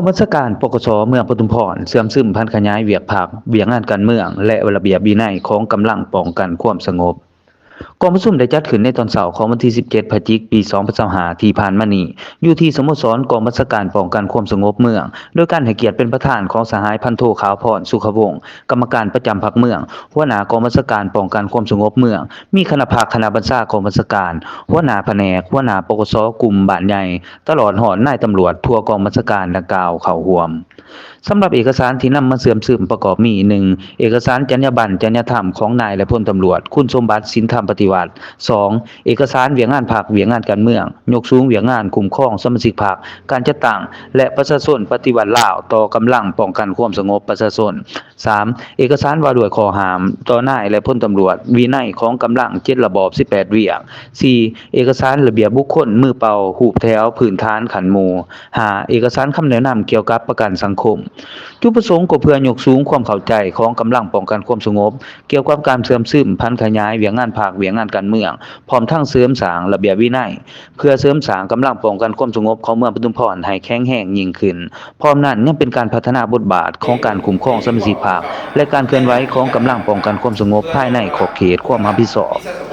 ບັນຊາການ ປກສ ເມືອງປະທຸມພອນ ເຊື່ອມຊຶມຜັນຂະຫຍາຍວຽກພັກ, ວຽກງານການເມືອງ ແລະ ລະບຽບວິໄນຂອງກຳລັງປ້ອງກັນຄວາມສະຫງົບ. ກອງປະຊຸມໄດ້ຈັດຂຶ້ນໃນຕອນເຊົ້າຂອງວັນທີສິບເຈັດ ພະຈິກ ປີສອງພັນຊາວຫ້າ ທີ່ຜ່ານມານີ້ ຢູ່ທີ່ສະໂມສອນກອງບັນຊາການປ້ອງກັນຄວາມສະຫງົບເມືອງ, ໂດຍການໃຫ້ກຽດເປັນປະທານຂອງສະຫາຍ ພັນໂທ ຂາວພອນ ສຸຂະວົງ ກຳມະການປະຈຳພັກເມືອງ, ຫົວໜ້າກອງບັນຊາການປ້ອງກັນຄວາມສະຫງົບເມືອງ, ມີຄະນະພັກ, ຄະນະບັນຊາກອງບັນຊາການ, ຫົວໜ້າພະແນກ, ຫົວໜ້າ ປກສ ກຸ່ມບ້ານໃຫຍ່, ຕະຫຼອດຮອດນາຍຕຳຫຼວດທົ່ວກອງບັນຊາການດັ່ງກ່າວເຂົ້າຮ່ວມ. ສຳລັບເອກະສານທີ່ນຳມາເຊື່ອມຊຶມປະກອບມີ ໜຶ່ງ ເອກະສານຈັນຍາບັນ ຈັນຍາທຳຂອງນາຍ ແລະ ພົນຕຳຫຼວດ ຄຸນສົມບັດ ສິນທຳປະຕິວັດ, ສອງ ເອກະສານວຽກງານພັກ, ວຽກງານການເມືອງ, ຍົກສູງວຽກງານຄຸ້ມຄອງສະມາຊິກພັກ, ການຈັດຕັ້ງ ແລະ ປະຊາຊົນປະຕິວັດລາວຕໍ່ກຳລັງປ້ອງກັນຄວາມສະຫງົບປະຊາຊົນ, ສາມ ເອກະສານວ່າດ້ວຍຂໍ້ຫ້າມຕໍ່ນາຍ ແລະ ພົນຕຳຫຼວດ, ວິໄນຂອງກຳລັງເຈັດລະບອບ ສິບແປດວຽກ, ສີ່ ເອກະສານລະບຽບບຸກຄົນ, ມືເປົ່າ, ຮູບແຖວ, ພື້ນຖານຂັ້ນໝູ່, ຫ້າ ເອກະສານຄຳແນະນຳກ່ຽວກັບປະກັນສັງຄົມ. ຈຸດປະສົງກໍເພື່ອຍົກສູງຄວາມເຂົ້າໃຈຂອງກຳລັງປ້ອງກັນຄວາມສະຫງົບ ກ່ຽວກັບການເຊື່ອມຊຶມຜັນຂະຫຍາຍວຽກງານພັກ, ວຽກງານການເມືອງ, ພ້ອມທັງເສີມສ້າງລະບຽບວິໄນ ເພື່ອເສີມສ້າງກຳລັງປ້ອງກັນຄວາມສະຫງົບຂອງເມືອງປະທຸມພອນໃຫ້ແຂງແຮງຍິ່ງຂຶ້ນ. ພ້ອມນັ້ນຍັງເປັນການພັດທະນາບົດບາດຂອງການຄຸ້ມຄອງສະມາຊິກພັກ ແລະ ການເຄື່ອນໄຫວຂອງກຳລັງປ້ອງກັນຄວາມສະຫງົບພາຍໃນຂອບເຂດຄວາມຮັບຜິດຊອບ.